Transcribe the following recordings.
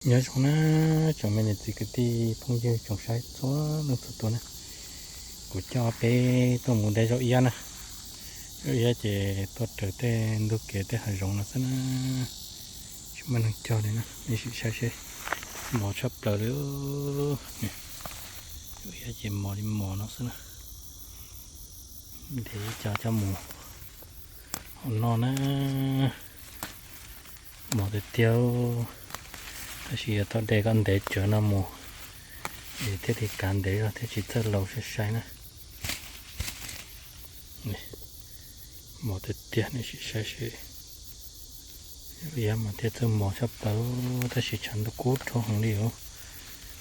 Nyob zoo na, tsoom me niam txiv kwv tij phooj ywg tsoom saib txhua leej txhua tus na, kuv coj peb tuaj mus de zaub iab na. Zaub iab ces tuaj raws tej ntug kev tej hav zoov no xwb na, tsis muaj neeg cog li na, nej sim saib seb, mos tshaj plaws li. Zaub iab ces mos li mos no xwb na. Ntes ib co coj mus hau noj na. Mos tiag tiag, tab sis yuav tau de kom ntev tsawv no mus es thiaj li kav ntev zog thiaj tsis txawj laus sai sai na. Mos tiag tiag, nej sim saib seb. Zaub iab mas thiaj txawj mos tshaj plaws, tab sis tshav ntuj kub dhau heev li os.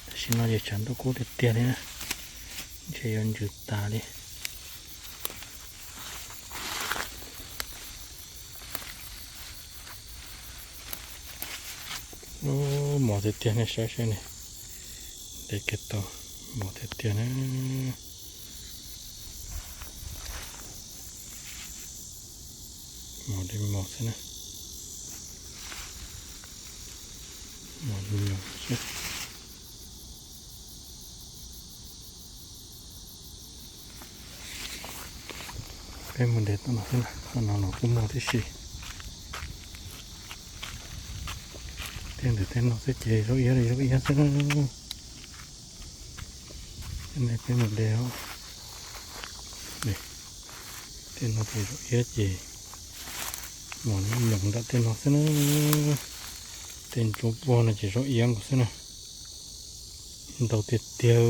Tam sim no ces tshav ntuj kub tiag tiag li na, ntshe yuav ntsws tas li. Mos tiag tiag, nej saib seb ne, ntes kiag tau, mos tiag tiag na. Mos li mos xwb na, mos li mos xwb. Peb mus ntes tau no xwb na, qhov no los kuj muaj tib si. Tej ntawm tej no xwb ces zaub iab li zaub iab xwb. Tej no peb mus de os. Tej no ces zaub iab ces mos nyob nyoos ntawm tej no xwb na. Tej ntsuab vog no ces zaub iab nkaus xwb na. Ntau tiag tiag.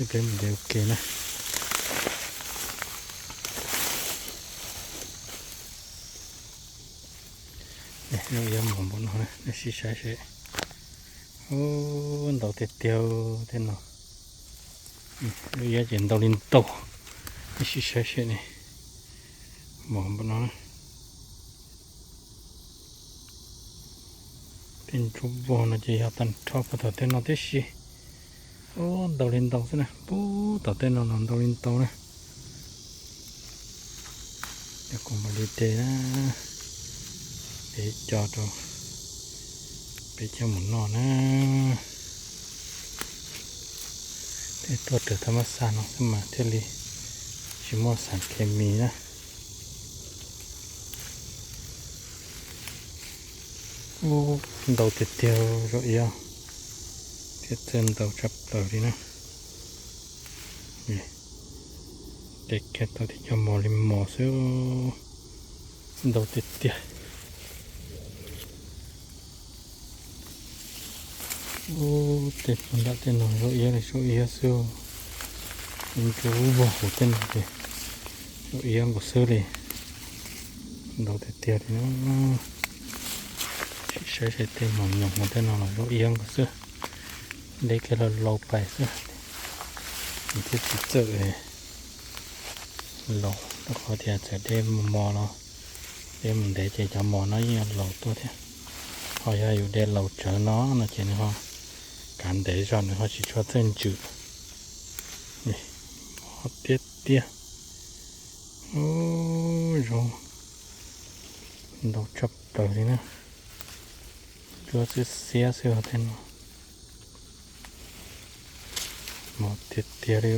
Peb mus de ua ke na. Zaub iab mos npaum no, nej sim saib seb. Ntau tiag tiag tej no. Zaub iab ces ntau li ntau, nej sim saib seb ne. Mos npaum no. Tej ntsuab vog no ces yog tag nrho puag tom tej no tib si. Ntau li ntau xwb na, puag tom tej no los ntau li ntau na. Yog kuv mam li de na, de co rau peb coj mus noj na. Tej tuaj raws thaj mab xa no xwb mas thiaj li tsis muaj xav khes mis na. Ntau tiag tiag zaub iab, thiab txawj ntau tshaj plaws li na. De kiag tau tib co mos li mos xwb, ntau tiag tiag. Tej puag nram tej no zaub iab li zaub iab xwb, ntsuab vog hauv tej no ces zaub iab nkaus xwb li. Ntau tiag tiag li na. Sim saib seb tej mos nyoos hauv tej no los zaub iab nkaus xwb. De kiag laus laus pais xwb, nws thiaj tsis txawj laus, rau qhov tias txawm de mos los, de mus ntev ces cov mos no yeej yuav laus tuaj thiab. Ho yog yus de laus tsawv no no ces nws ho kav ntev zog, nws ho tsis tshua txawj ntsws. Mos tiag tiag. Zoo ntau tshaj plaws li na. Ntsuab xiab xiab xwb os tej no. Mos tiag tiag li.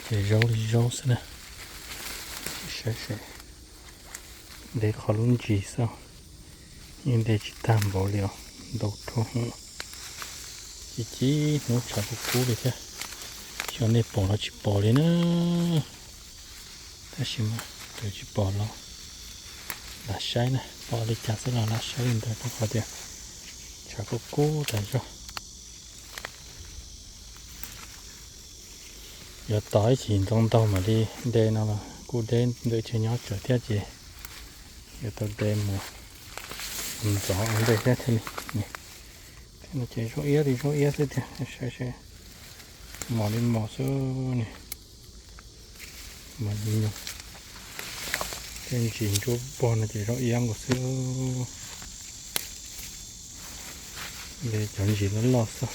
Ces zaub li zaub xwb na. Sim saib seb, de qhov lub ntsis xwb, yeej de tsis tag npaum li os, ntau dhau heev. Ci ci hnub tshav kub kub li thiab, xyov nej pom los tsis pom li na. Tab sis mas thaum tsis pom los lam saib na, pom li cas xwb los lam saib li ntawd rau qhov tias tshav kub kub tas zog. Yuav tos ib chim ntxoov ntaug mam li de no los kuj deb ntawm chaw nyob tsawv thiab ces yuav tau de mus ntxov ua ntej thiab thiaj li. Tej no ces zaub iab li zaub iab xwb tiag, saib seb, mos li mos xwb ne. Mos nyoos, tej ntsis ntsuab vog no ces zaub iab nkaus xwb. Cov ntsis loj loj xwb,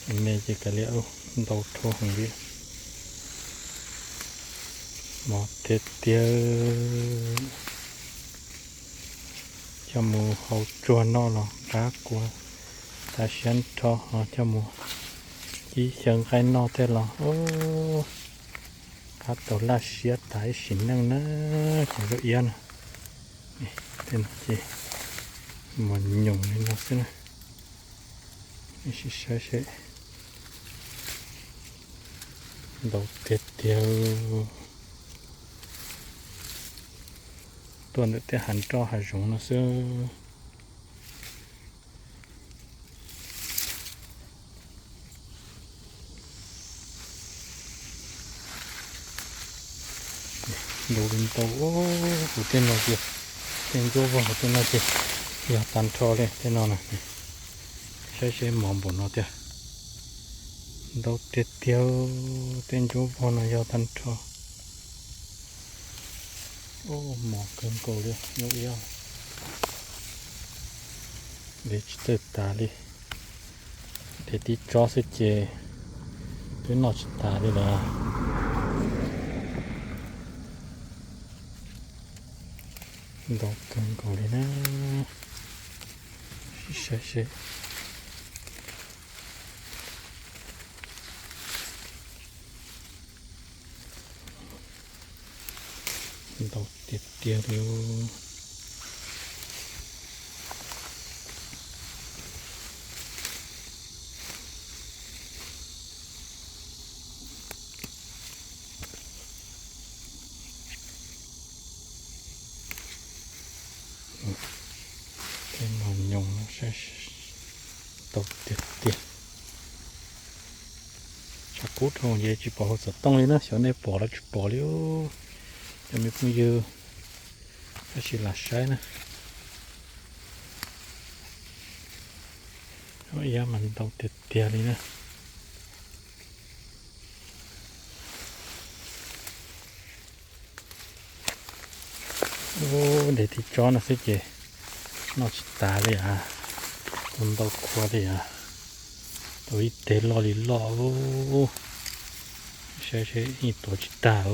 cov me ces kav liam, ntau dhau heev li. Mos tiag tiag. Coj mus hau tsuag noj los qab kua, tas siab nrho ho coj mus cib xyaw nqaij noj tej los qab tau laj siab tas ib sim neej na. Cov zaub iab no, tej no ces mos nyoos li no xwb na. Sim saib seb, ntau tiag tiag. Tuaj ntawm tej hav nroj hav zoov no xwb. Ntau li ntau, hauv tej no ces, tej ncuab vog hauv tej no ces yog tag nrho li tej no na. Saib seb mos npaum no tiag. Ntau tiag tiag, tej ncuab vog no yog tag nrho. Mos kawg nkaus li, zaub iab. Dev tsis txawj tas li. Dev tib tsob xwb ces twb noj tsis tas li lawm. Ntau kawg nkaus li na. Sim saib seb. Ntau tiag tiag li. Tej mos nyoos no saib, ntau tiag tiag. Tshav kub dhau ces tsis pom hauv xov tooj li na, xyov nej pom los tsis pom li. Cov me phooj ywg, tab sis lam saib na. Zaub iab mas ntau tiag tiag li na. Ub, dev tib tsob no xwb ces noj tsis tas li as. Ua ntau khua li as. Tau ib teg loj li loj. Saib seb yeej tuav tsis tag,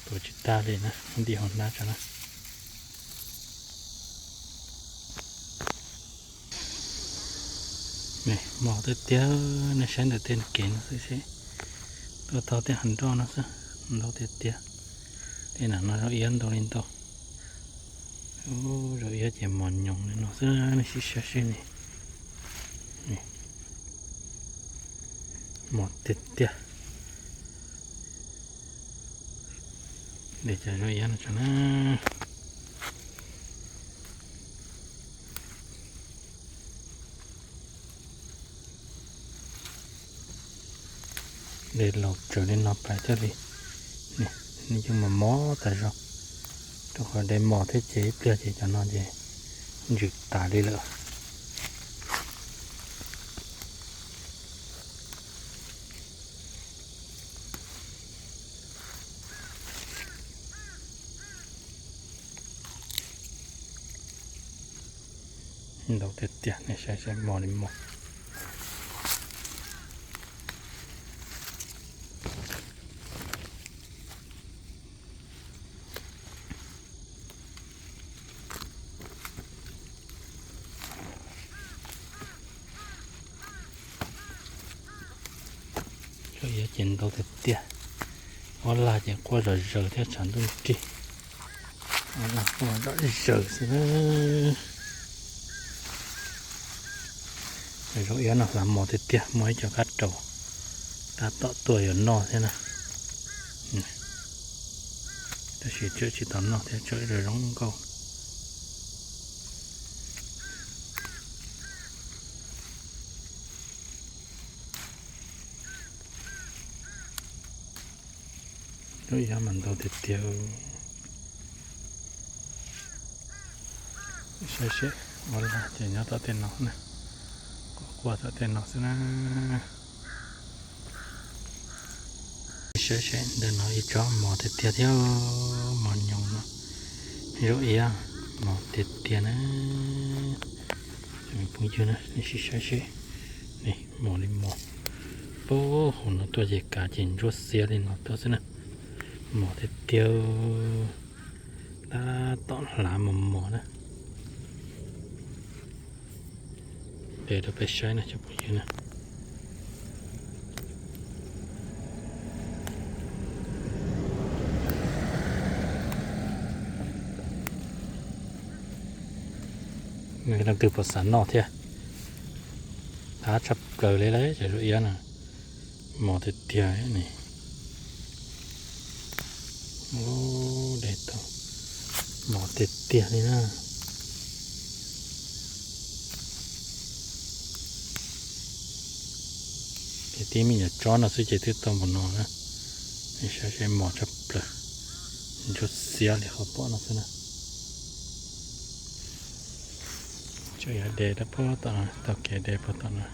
tuav tsis tag li na, ntim hauv hnab tso na. Mos tiag tiag, nej saib ntawm tej kev no xwb seb, tuaj tau tej hav nroj no xwb, ntau tiag tiag. Tej no zaub iab ntau li ntau. Zaub iab ces mos nyoos li no xwb, nej sim saib seb ne. Mos tiag tiag. De cov zaub iab no tso na. De laus tsaws li no pais thiaj li, nws yeej mos mos tas zog, rau qhov de mos thiab ces ib pliag ces cov no ces ntsws tas li lawm. Ntau tiag tiag, nej saib saib mos li mos. Zaub iab ces ntau tiag tiag. Ob lag ces quaj zom zaws thiab tshav ntuj nrig. Ob lag quaj zom zaws xwb na. Cov zaub iab no hlais mos tiag tiag, muaj ib co kab raus tab tom tuaj yuav noj thiab na. Tab sis tsawm tsis tau noj thiab, tsawm zoo zoo nkauj. Zaub iab mas ntau tiag tiag. Saib seb, ob lag ces nyob tom tej no na, quaj quaj tom tej no xwb na. Saib seb, ntawm no ib tsob mos tiag tiag thiab, mos nyoos no, zaub iab mos tiag tiag na. Phooj ywg na, nej sim saib seb, mos li mos, puag hauv no tuaj ces kav ces ntsuab xiab li no tuaj xwb na. Mos tiag tiag, tab tom hlav mos mos na. De rau peb saib na cov phooj ywg na. Leej twg puas xav noj thiab? Tab tshaj plaws li lawm cov zaub iab no, mos tiag tiag ne. De tau, mos tiag tiag li na. Ces tib me nyuam tsob no xwb ces twb tau npaum no na. Nej saib seb, mos tshaj plaws, ntsuab xiab li qhov pom no xwb na. Tseem yuav de rau puag tom no, taug kev de puag tom no,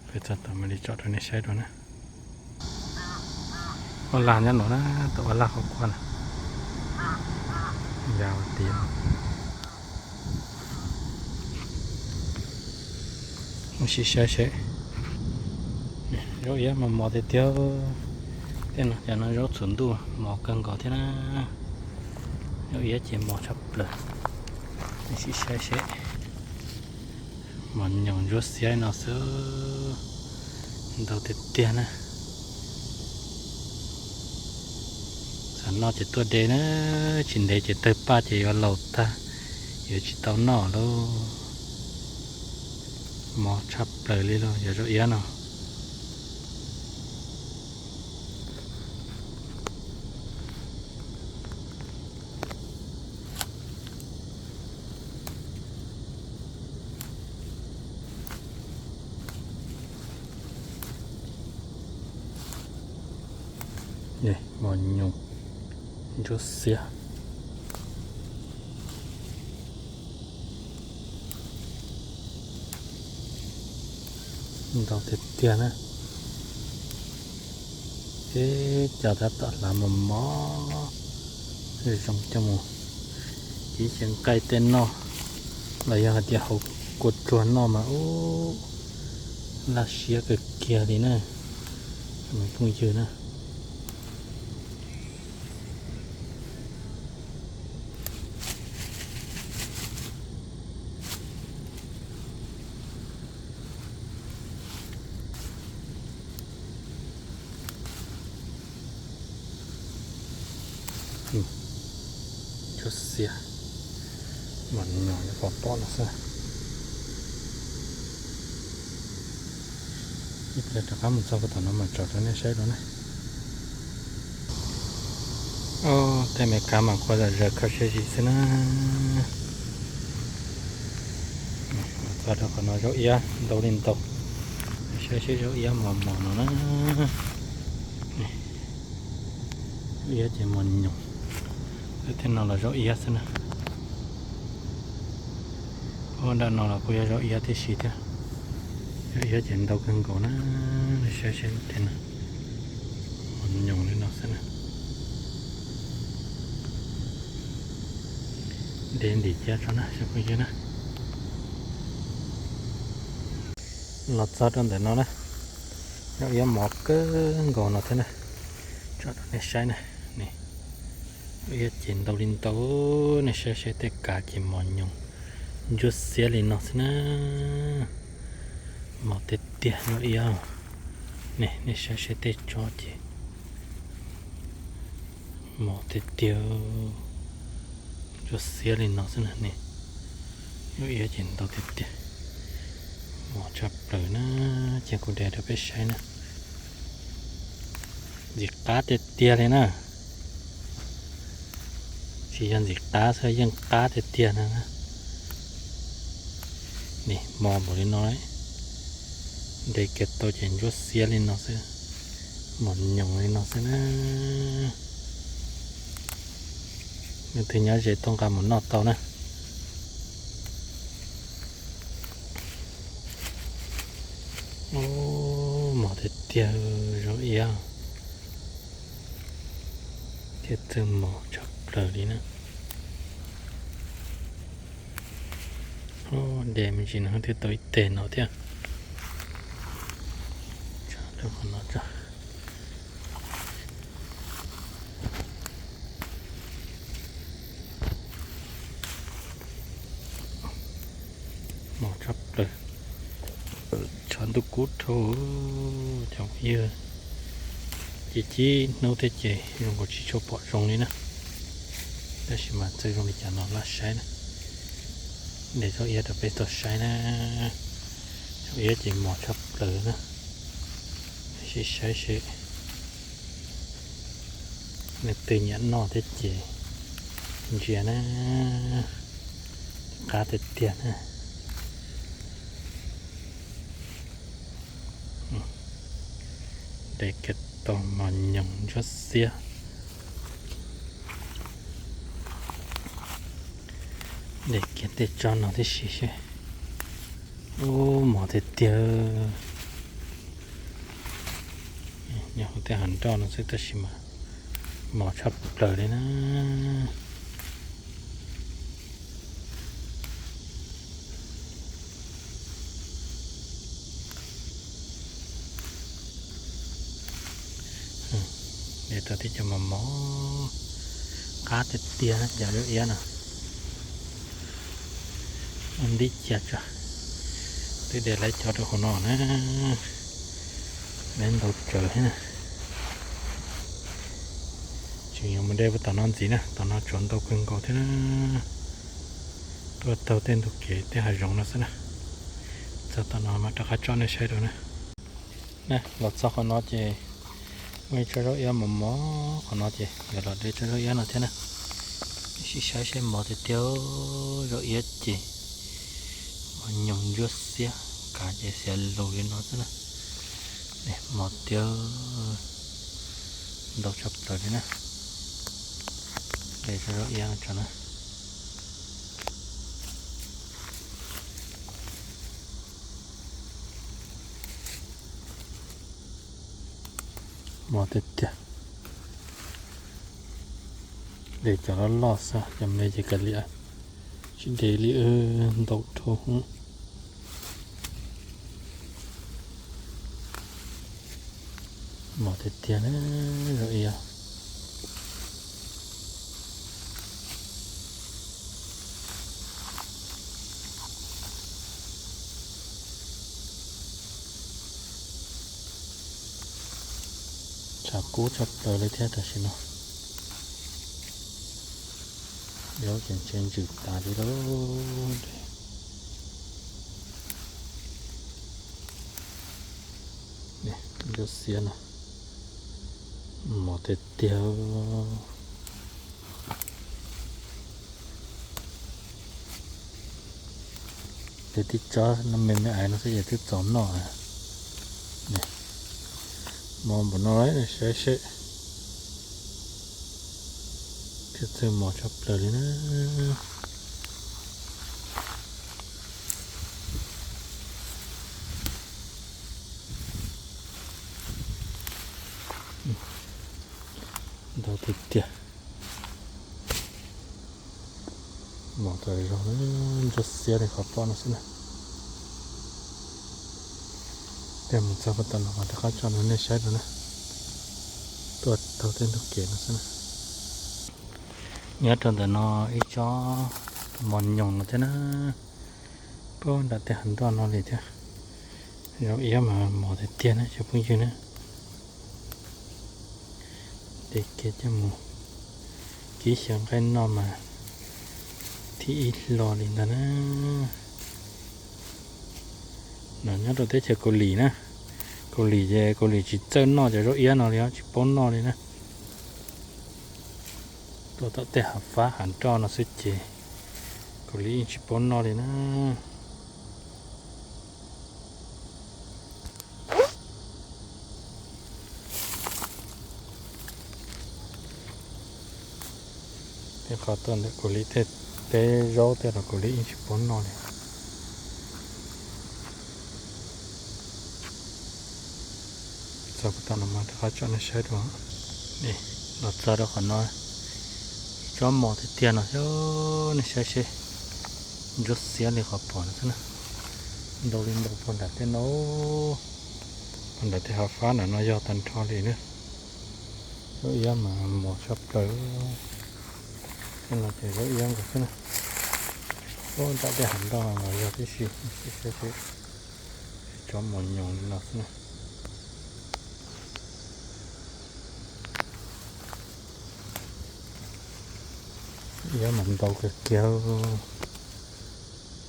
peb txog tom mam li tsom rau nej saib dua na. Ua laj nyob no na, tus ua laj qhov kuaj na, ya tiag. Sim saib seb, zaub iab mos mos tiag tiag. Tej no cov no zaub txhuv ntuj mos kawg nkaus thiab na. Zaub iab ces mos tshaj plaws. Sim saib seb, mos nyoos ntsuab xiab no xwb, ntau tiag tiag na. Xav noj ces tuaj de na, tsis ntev ces tawg paj ces yuav laus tag, yuav tsis tau noj lauj. Mos tshaj plaws li lauj, yog zaub iab no. Mos nyoos ntsuab xiab, ntau tiag tiag na. Ib co tab tom hlav mos mos, zoo coj mus ib xyaw nqaij tej noj, los yog hais tias hauv kua tsuag noj mas ub, laj siab kawg kiag li na, phooj ywg na. Ntsuab xiab, mos nyoos pom pom no xwb. Ib pliag rov qab mus txog puag tom no mam tsom rau nej saib dua na. Tej me kav mas qua zom zaws kho siab zim xwb na. Txog rau qhov no zaub iab ntau li ntau. Saib seb zaub iab mos mos no na. Zaub iab ces mos nyoos. Tej no los zaub iab xwb na. Ua nram no los kuj yog zaub iab tib si thiab. Zaub iab ces ntau kawg nkaus na. Saib seb tej no, mos nyoos li no xwb na. De ntim cia tso na cov phooj ywg na. Los txog rau ntawm no na, zaub iab mos kawg nkaus no thiab na. Tsom rau nej saib na, zaub iab ces ntau li ntau, nej saib seb tej kav ces mos nyoos ntsuab xiab li no xwb na. Mos tiag tiag zaub iab. Nej saib seb tej tsob ces mos tiag tiag, ntsuab xiab li no xwb na. Zaub iab ces ntau tiag tiag, mos tshaj plaws na. Cia kuv de rau peb saib na. Ntxim qab tiag tiag li na. Tsis yog ntxim qab xwb, yeej qab tiag tiag na. Nim mos npaum li no, de kiag tau ces ntsuab xiab li no xwb, mos nyoos li no xwb na. Leej twg nyob ze tuaj nqa mus noj tau na. Mos tiag tiag, zaub iab thiab txawj mos tshaj plaws li na. Des me ntsis no thiaj tau ib teg no thiab. Mos tshaj plaws, tshav ntuj kub dhau, cov phooj ywg. Ces cib hnub thiab ces zoo nkaus tsis tshua pom zoo li na, tab sis mas txawj zoo li cas no laj saib na. Ntes zaub iab rau peb tau saib na. Zaub iab ces mos tshaj plaws na. Sim saib seb leej twg nyiam noj thiab ces ntsia na, qab tiag tiag na. Ntes kiag tau mos nyoos ntsuab xiab. Ntes kiag tej tsob no tib si seb. Ub, mos tiag tiag. Nyob hauv tej hav nroj no xwb tab sis mas mos tshaj plaws li na. Ntes tau tib co mos mos, qab tiag tiag cov zaub iab no. Ua ntib cia tso, twb de lawv cov rau hauv no na, lawv ntau tsawv thiab na. Tseem yuav mus de puag tom no ntxiv na, tom no tsov ntau kawg nkaus thiab na. Tuaj taug tej ntug kev tej hav zoov no xwb na. Txog tom no mas rov qab tso nej saib rau na. Los txog qhov no ces muaj ib tsob zaub iab mos mos qhov no ces nkawd los de tsob zaub iab no thiab na. Sim saib seb mos tiag tiag, zaub iab ces mos nyoos ntsuab xiab, kav ces xiav lus li no xwb na. Mos tiag, ntau tshaj plaws li na. De tsob zaub iab no tso na. Mos tiag tiag. De cov loj loj xwb, cov me ces kav liam, tsis de li, ntau dhau. Mos tiag tiag na, zaub iab. Tshav kub tshaj plaws li thiab tam sim no. Zaub ces ntshe ntsws tas li lauj. Zaub xiab no, mos tiag tiag. Ces tib tsob me me ais no xwb ces twb txaus noj. Mos npaum no saib seb. Thiab txawj mos tshaj plaws li na. Ntau tiag tiag. Mos tas zog, ntsuab xiab li qhov pom no xwb na. Tej mus txog puag tom no mas rov qab tso rau nej saib rau na. Tuaj taug tej ntug kev no xwb na. Nyob rau ntawm no ib tsob mos nyoos no thiab na. Puag nram tej hav nroj no li thiab. Zaub iab mas mos tiag tiag na cov phooj ywg na. De kiag coj mus kib xyaw nqaij noj mas thib ib hlo li ntag na. No nyob rau teb chaws Kaus Lim na. Kaus Lim ces Kaus Lim tsis txawj noj cov zaub iab no li os, tsis paub noj li na. Tuaj tom tej hav fab hav nroj no xwb ces Kaus Lim yeej tsis paub noj li na. Tej qhov tuaj ntawm Kaus Lim tej teb zaub tej los Kaus Lim yeej tsis paub noj li. Txog puag tom no mas rov qab tso nej saib rau. Los txog rau qhov no, tsob mos tiag tiag no xwb, nej saib seb. Ntsuab xiab li qhov pom no xwb na. Ntau li ntau puag nram tej no, puag nram tej hav fab nram no yog tag nrho li na. Zaub iab mas mos tshaj plaws. Tej no ces zaub iab nkaus xwb na. Ub, nram tej hav ntoj no los yog tib si, saib seb, cov mos nyoos li no xwb na. Iab mas ntau kawg kiag.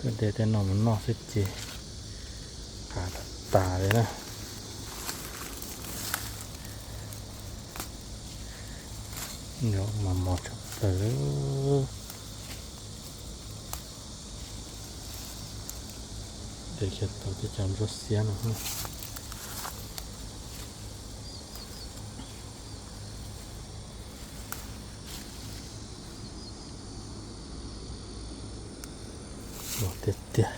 Tuaj de tej no mus noj xwb ces qav tas tas li na. Mas mos tshaj plaws. De kiag tau tej cov ntsuab xiab no. Mos tiag tiag.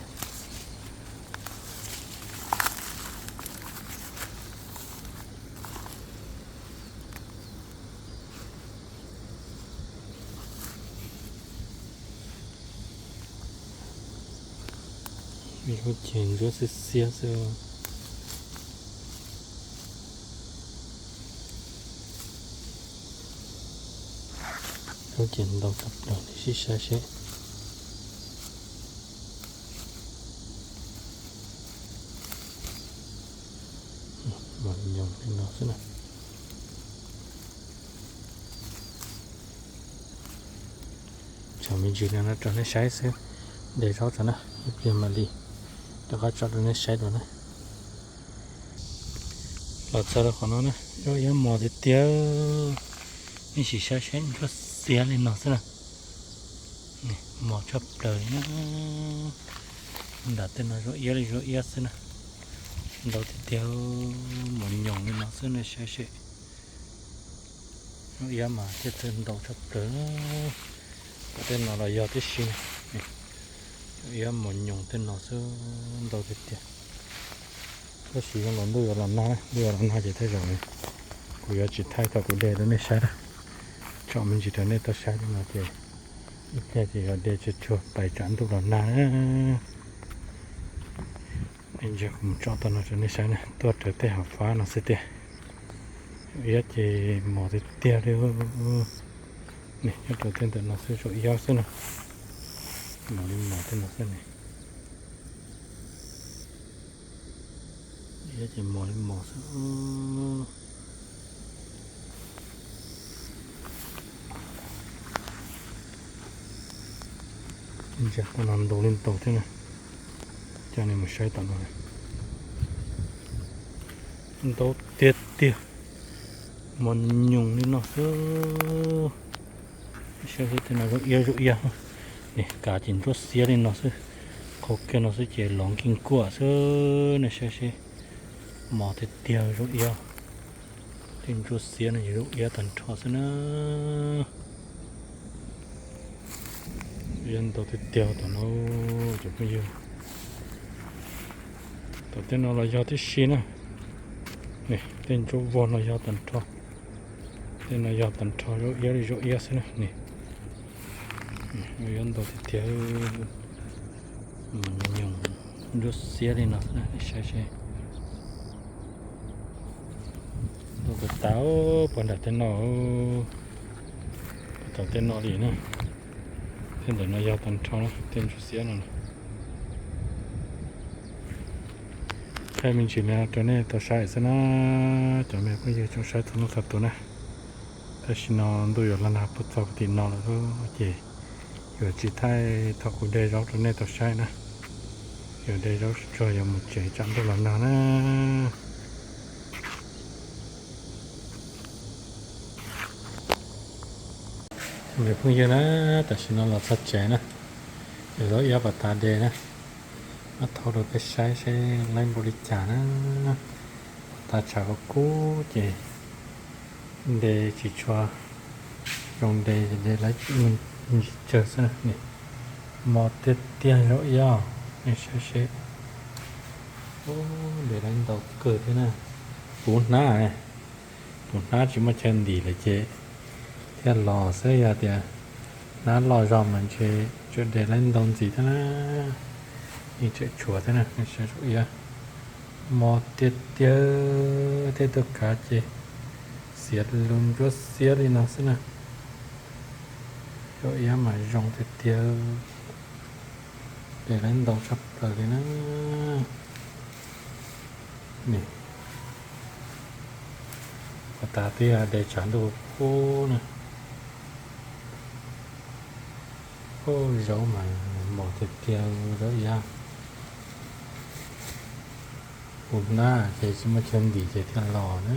Ib lub ces ntsuab xiab xiab xwb. Lub ces ntau tshaj plaws, nej sim saib seb. Mos nyoos li no xwb na. Tshuav me ntsis no rau nej saib xwb, de zaub tso na, ib pliag mam li rov qab tso rau nej saib dua na. Los txog rau qhov no na, zaub iab mos tiag tiag, nej sim saib seb, ntsuab xiab li no xwb na. Mos tshaj plaws li na. Nram tej no zaub iab li zaub iab xwb na, ntau tiag tiag, mos nyoos li no xwb nej saib seb. Zaub iab mas thiaj txawj ntau tshaj plaws. Tom tej no los yog tib si, zaub iab mos nyoos tej no xwb, ntau tiag tiag. Tab sis zoo los ntuj yuav los nag, ntuj yuav los nag ces tej zaum kuv yuav tsis thaij thaum kuv de rau nej saib na. Tsom me ntsis rau nej tau saib li no ces ib pliag ces yuav de tsuag tsuag pais tsam ntuj los nag na. Ib pliag kuv mus tsom tau no rau nej saib na, tuaj raws tej hav fab no xwb tiag. Zaub iab ces mos tiag tiag li. Nyob rau tej ntawm no xwb, zaub iab xwb na. Mos li mos tej no xwb ne. Iab ces mos li mos xwb. Ntsia tom no ntau li ntau thiab na. Coj nej mus saib tom no. Ntau tiag tiag. Mos nyoos li no xwb. Saib seb tej no zaub iab zaub iab. Kav ces ntsuab xiab li no xwb. Qhov kiag no xwb ces lov nkeeg kuaj xwb. Nej saib seb, mos tiag tiag zaub iab. Tej ntsuab xiab no ces zaub iab tag nrho xwb na. Iab ntau tiag tiag tom no, cov phooj ywg. Tom tej no los yog tib si na. Tej ntsuab vog no yog tag nrho. Tej no yog tag nrho zaub iab li zaub iab xwb na. Zaub iab ntau tiag tiag. Mos nyoos ntsuab xiab li no xwb na, nej saib seb. Ntau tas tas puag nram tej no, puag tom tej no li na. Tej ntawm no yog tag nrho na, tej ntsuab xiab no na. Thaij me ntsis li no rau nej tau saib xwb na, cov me phooj ywg tsoom saib txhua leej txhua tus na. Tam sim no ntuj yuav los nag puag txog puag tim no lawm ces yuav tsis thaij thaum kuv de zaub rau nej tau saib na. Yuav de zaub tsuag yuav mus tsev tsam ntuj los nag na. Cov me phooj ywg na, tam sim no los txog tsev na, yuav zaub iab pas tas de na, muab thaij rau peb saib seb laib npaum li cas na. Pas tas tshav kub kub ces de tsis tshua zoo de, de laib me ntsis tsawg xwb na. Mos tiag tiag zaub iab, nej saib seb. De laib ntau kawg thiab na. Puv hnab, puv hnab tsis muaj chaw ntim lawm ces thiaj los xwb, yog tias Nab loj zog mas ntshe tseem de lawv ntau ntxiv thiab na. Yeej tseem tshuav thiab na, saib zaum iab. Mos tiag tiag, tej tuaj kav ces xiav lus ntsuab xiab li no xwb na. Zaum iab mas zoo tiag tiag, de lawv ntau tshaj plaws li na. Ua tas twb de tshav ntuj kub na. Ub, zaub mas mos tiag tiag zaub iab. Ub, nab ces tsis muaj chaw ntim ces thiaj los na.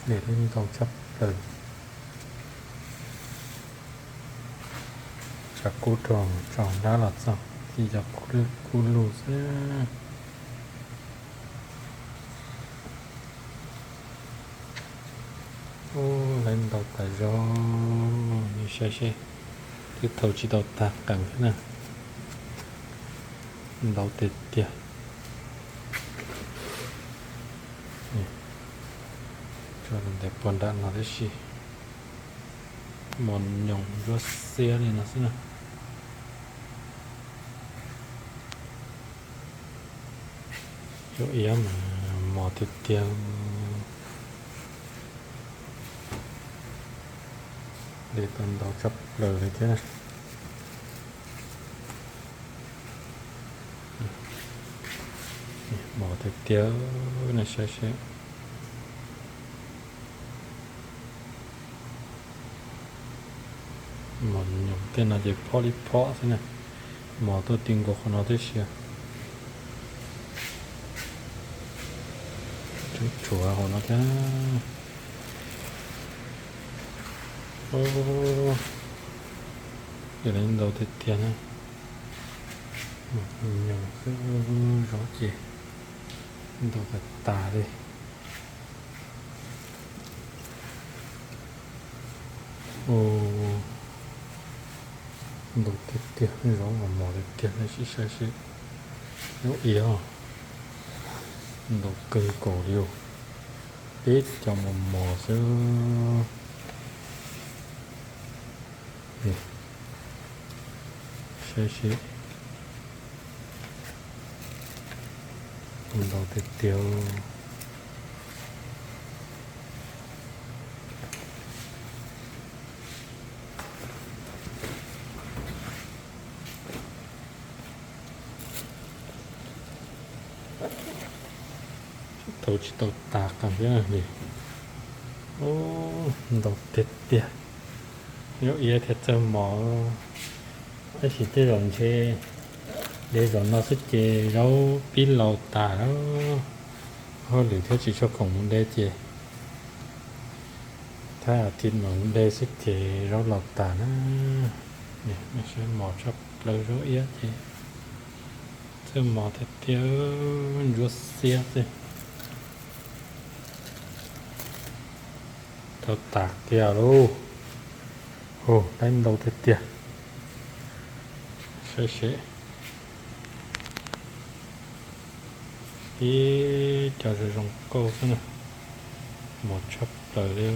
De lawv ntau tshaj plaws. Tshav kub rau tsaus nrab los txog thiaj yog kub lug xwb. Ub, lawv ntau tas zog, nej saib seb, twb thau tsis tau tag qees thiab na. Ntau tiag tiag. Tso ntawm puag nram no tib si. Mos nyoos ntsuab xiab li no xwb na. Zaub iab mas mos tiag tiag. De tau ntau tshaj plaws li thiab. Mos tiag tiag, nej saib seb. Mos nyoos tej no ces phob li phob xwb na. Mos tuaj ti nkaus qhov no tib si. Tshuav hauv no thiab. Ub, de lawv ntau tiag tiag na. Mos nyoos xwb, zaub ces ntau tas tas li. Ntau tiag tiag, zaub mas mos tiag tiag, nej sim saib seb. Zaub iab ntau kawg nkaus li, peb cov mos mos xwb. Saib seb, ntau tiag tiag. Thau tsis tau tas qees thiab li. Ub, ntau tiag tiag. Zaub iab thiaj txawj mos. Tab sis tej zaum ntshe de zaum no xwb ces zaub pib laus tas lawm. Hauj lwm thiab tsis tshua khoom mus de ces thab a thiv mam mus de xwb ces zaub laus tas na. Saib mos tshaj plaws zaub iab ces txawj mos tiag tiag, ntsuab xiab xwb. Tau tas kiag lauj. Hu, lawv ntau tiag tiag. Saib seb. Ib co zoo zoo nkauj xwb na. Mos tshaj plaws li.